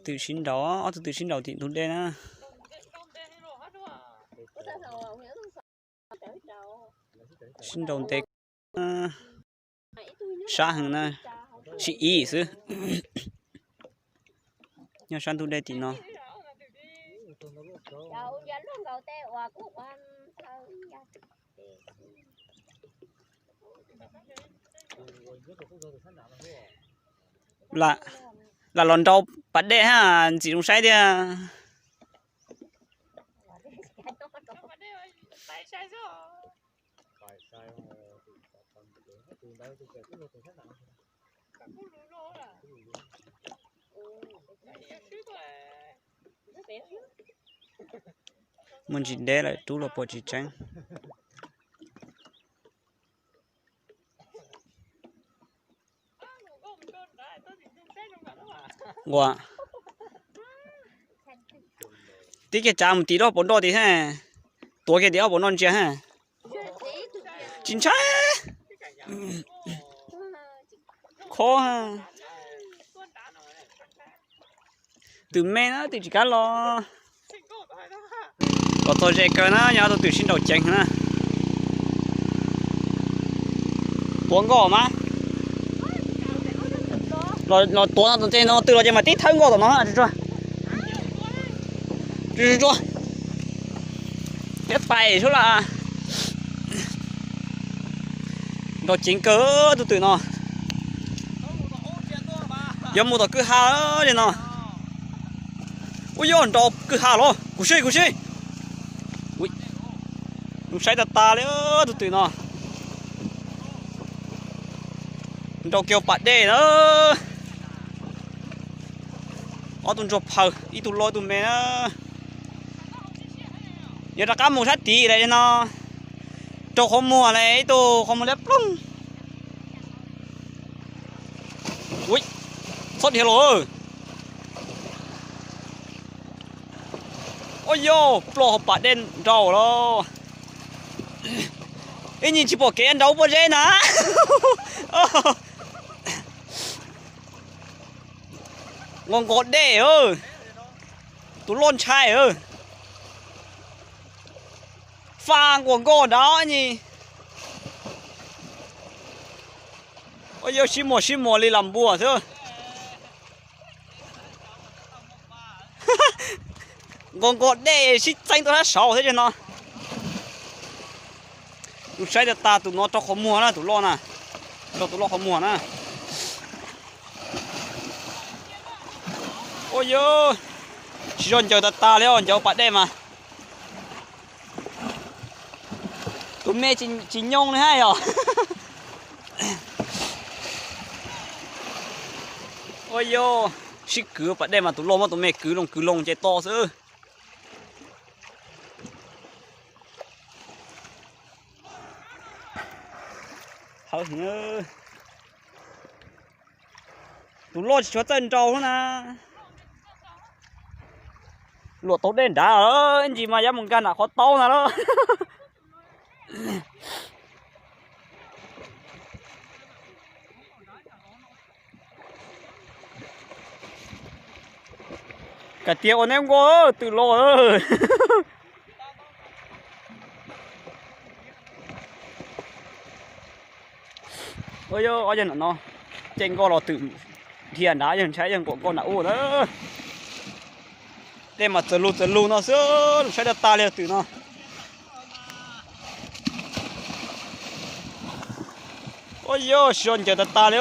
twm sib nraus, ob tug twm sib nraus tim ntug dej na. Sib nraus ntev, sab heev na, sib ib xwb. Nyob sab ntug dej tim no. Lam los nraus pas dej ha, ntxim zoo saib tiag. Muaj ntsis deb lawm, rub los pom tsis tseeb. Ua, tib kiag tsav mus tim ob puas nroj tim, tuav kiag tim ob puas nroj ntsia ha. Tsis ntshai. Khob. Twm me na, twm tsis kav los. Los txog ze kawg na, nyob tus twm sib nraus ceev na. Tuav nkoj mas. Los tuav no tus ntej no twm los ces mas tib thawb nkoj tom no. Tsuag, tsuag, tsuag. Thiab pais suab lawm. Nraus ceev kawg tus twm no. Yuav mus tom kwj ha li no. Ua yog nraus kwj ha los, kuv sib, kuv sib. Zoo saib tas tas li tus twm no. Nraus kiag pas dej na. Ob tug ntsuag phaws, ib tug loj ib tug me na. Yuav rov qab mus sab tid lawm no. Rau qhov muag lawm, ib tug qhov muag liab ploog. Ui, txhob dhia los. Ua yog ploj hauv pas dej nraus los. Ib nyuag tsis pom kev nraus pob zeb na. Nqos nqos dej, tus loj ntshai. Faj nquas nkoj nrad ni. Ua yog sib muag sib muag li las npua xwb. Nqos nqos dej sib txeeb tuaj sab saud thiab no. Tus saib tas tas tus no rau qhov muag na, tus loj na. Rau tus loj qhov muag na. Ua yog, tsis zoo ncaws tas tas li os, ncaws pas dej mas. Tus me tsis nyoo li hab yog. Ua yog, sib kwv pas dej mas tus loj muab tus me kwv loo kwv loo ces to xwb. Tus loj tsis tshua txawj nraus na. Luam tau dej nrad, ib ntsis mas yuav mus nkag nram qhov taub ntag lauj. Kais tias ua neb nkuaj twm loj. Ua yog ob yawg no, no, ces nkoj los twm dhia nrad, yawg ntshai yawg nquam nkoj nram ub na. Dej mas txawm lug txawm lug no xwb, saib tas tas li twm no. Ua yog, sib zog ncaws tas tas li,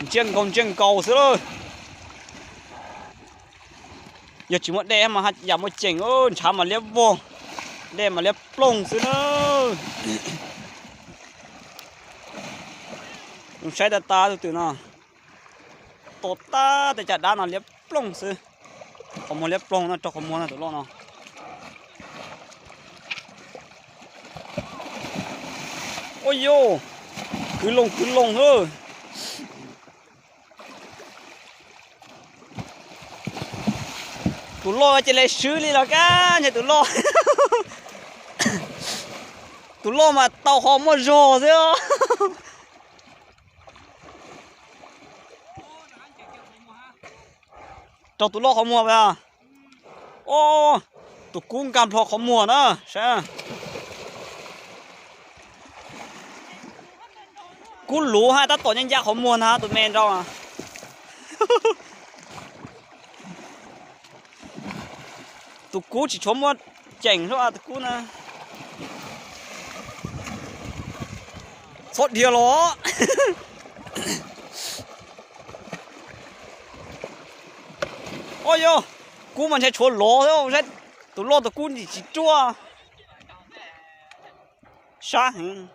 ntsiag nkaus ntsiag nkaus xwb lauj. Yog tsis muaj dej mas haj yam muaj ceem, ntshav mas liab vog, dej mas liab ploog xwb na. Zoo saib tas tas tus twm no, to tag tej caj dab no liab ploog xwb. Qhov muag liab ploog no, rau qhov muag no tus loj no. Ua yog, kwv loo kwv loo xwb. Tus loj cia li swb li los kab ntshe tus loj. Tus loj mas tau qhov muaj zog xwb. Raug tus loj qhov muag pas. Os, tus kub nkag nplho qhov muag na, saib. Kub luv hab tab tom nyob ncaj qhov muag na tus me nrau. Tus kub tsis tshuav muaj ceem lub tus kub na. Txhob dhia los. Os yog, kub mas ntshai tshuav lov, saib tus loj tus kub ntsim tsis ruaj. Sab heev.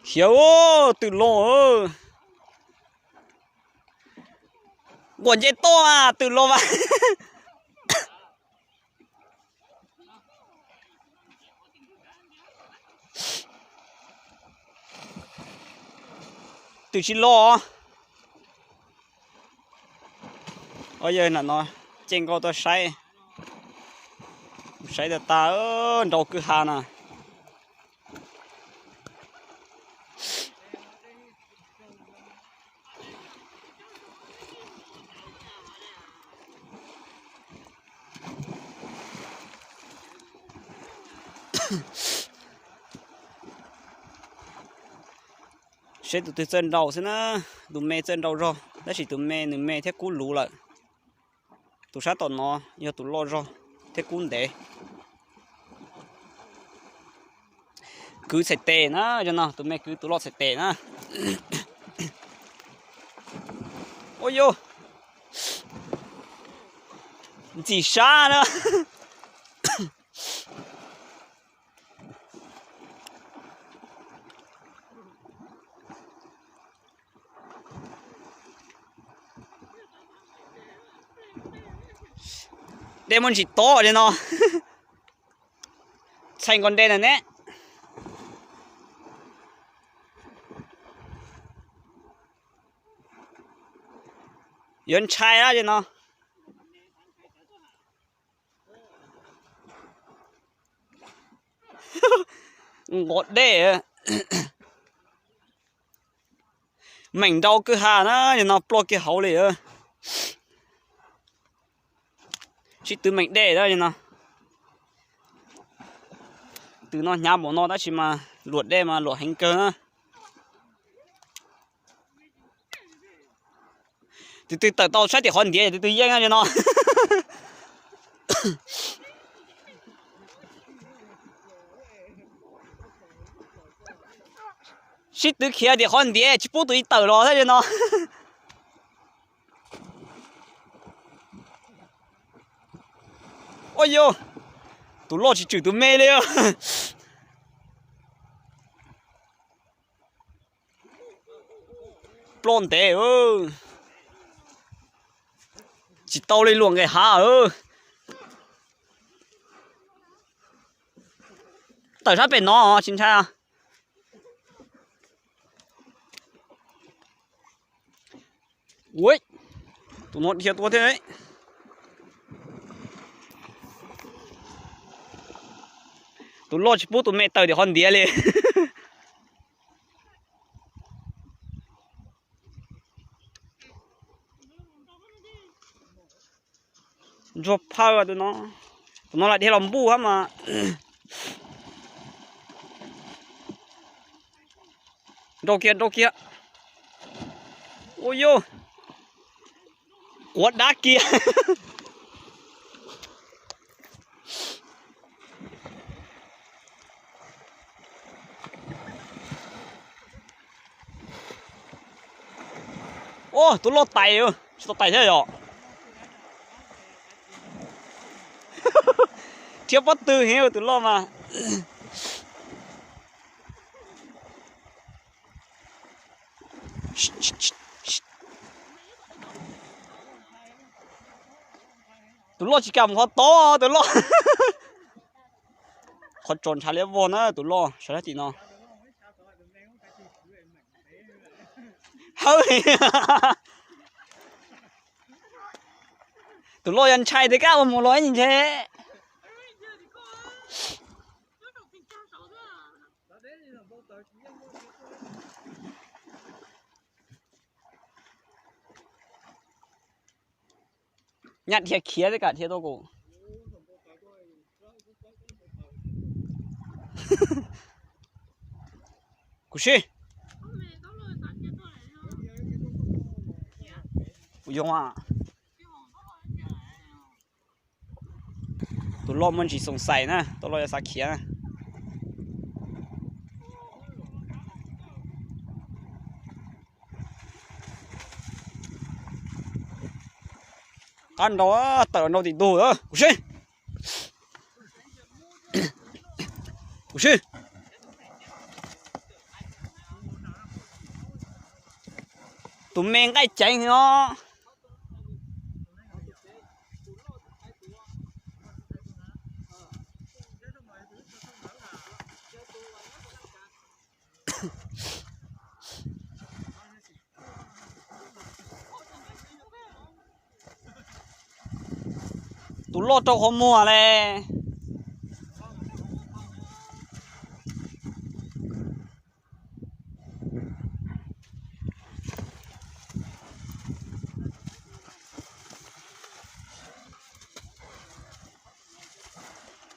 Khiav, twm los. Nquam nce toj mas twm los mas. Twm tsis los. Yawg nam no, ces nkaus tuaj saib, saib tag tag, nrau kwj ha na. Seb tus twg txawj nrau xwb na. Tus me txawj nrau zog, tab sis tus me nws me thiab kub luv lawm. Tus sab tom no yog tus loj zog thiab kub ntev. Kwv txhais tes na, no tus me kwv tus loj txhais tes na. Ua yog ntxim sab na. Dej muaj ntsis tob li no. Txhais nkaus nte ntawm ne. Yuav ntshai li no. Nqos dej. Meem nrau kwj ha na, no ploj kiag hauv li. Sib tw meem dej na no. Tw no hnyav npaum no tab sis mas luam dej mas luam heev kawg na. Tus twg tawm tau saib tim qhov ntiav, tus twg yeej no. Sib tw khiav tim qhov ntiav tsis pub tus ib tawm los thiab no. Ua yog, tus loj tsis tswm tus me li. Ploj ntev. Tsis tau li luam nqes hav. Tawm sab pem no tsis ntshai. Ua, tus no dhia tua thiab. Tus loj tsis pub tus me tawm tim qhov ntiav li. Ntsuag phawj tus no. Tus no lam dhia los npuj hab mas. Nrau kiag, nrau kiag. Ua yog, quav dab kiag. Ua, tus loj tais, tsis tau tais thiab yom. Thiab pob tw heev tus loj mas. Tus loj tsis kam mus qhov tod, tus loj. Qhov tsos ntshav liab vog na, tus loj sawv sab tim no. Hawb, Tus loj yog ntshai tias kab ua mus los ib ntshe. Nyaj dhia khiav thiab kam dhia tuaj kuv. Kuv sib. Kuv yoog a. Tus loj muaj ntsis xoom xaim na, tus loj yuav xav khiav na. Qab nrau, tawm nrau tim ntug, kuv sib. Kuv sib. Tus me nqaij ceev no. Tus loj rau qhov muag le.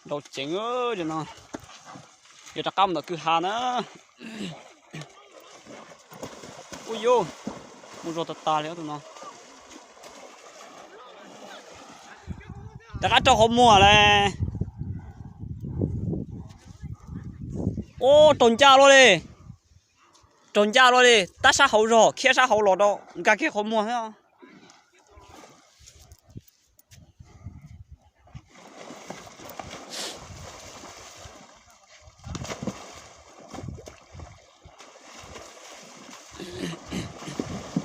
Nrau ceev no. Yuav rov qab mus ntawm kwj ha na. Ub yuj, mus zog tag tag li tus no. Rov qab rau qhov muag le. Ub, raug ncaj luaj li. Raug ncaj luaj li, tab sab hauv zog, khiab sab hauv los rau nkag kiag qhov muag thiab.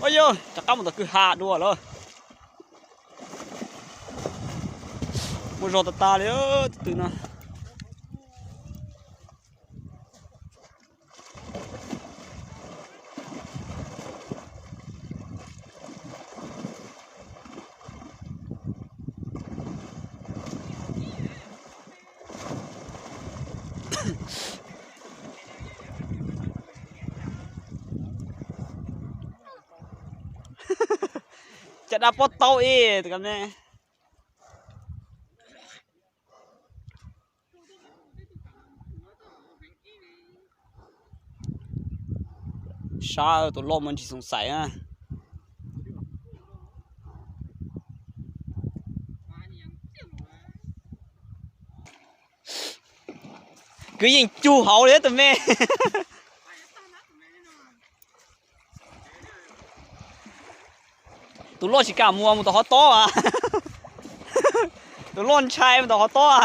Ub yuj, rov qab mus tom kwj ha dua lawm. Mus zog tag tag li tus twg no. Cas dab pob taub ib tus me. Sab tus loj muaj ntsis xoom xaim na. Kwv yeej cug hauv li tus me. Tus loj tsis kam mus, mus tom qhov tob. Tus loj ntshai mus tom qhov tob.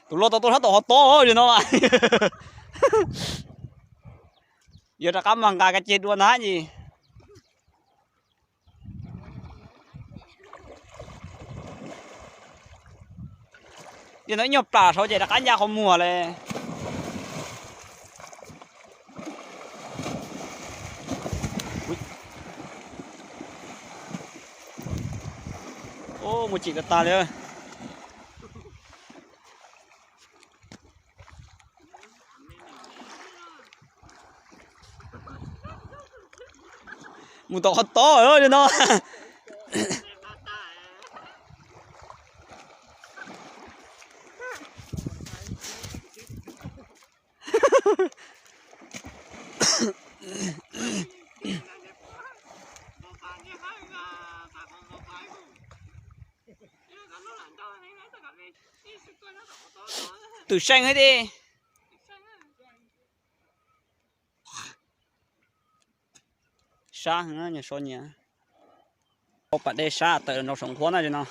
Tus loj tau tuaj sab tom qhov tob li no. Yuav rov qab mas nqa kav ceg dua ntag yis. Yog no ib nyuag plam saud ces rov qab ncaj qhov muag le. Ub, mus tsim tag tag li. Mus tom qhov tob li no. Twm seej thiab di. Sab heev na, nyias so nyias. Pas dej sab tawm nrau saum nqhuab na no.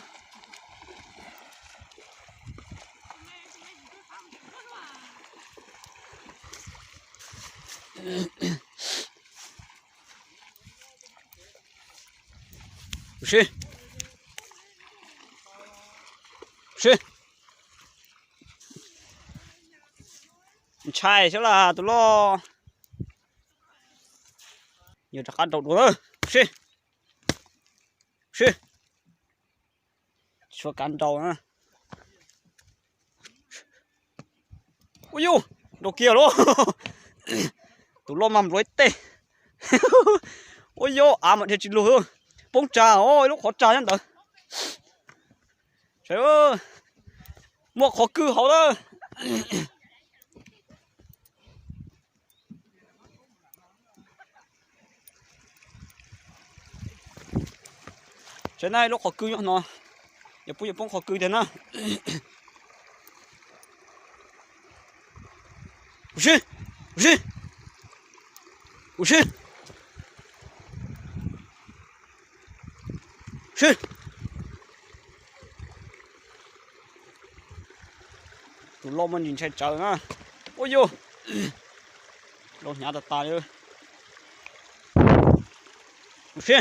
Sib, sib. Thaij saib las tus loj. Yuav rov qab nrau dua lawm. Sib, sib, tsis tshua kav nrau na. Ua yuj, nrau kiag lauj. Tus loj mas nplua ib teg. Ua yuj, av mas dhia tsis lug. Poob tsag os, ib lub qhov tsag nyob ntawd. Muaj qhov kwj hauv lawm. Saib na, ib lub qhov kwj nyob no. Yog pub yuav poob qhov kwj tiag na. Ua si, ua si, ua si, si. Tus loj muaj ntsis ntshai tsawv na. Ua yuj, loj hnyav tas tas li. Ua si.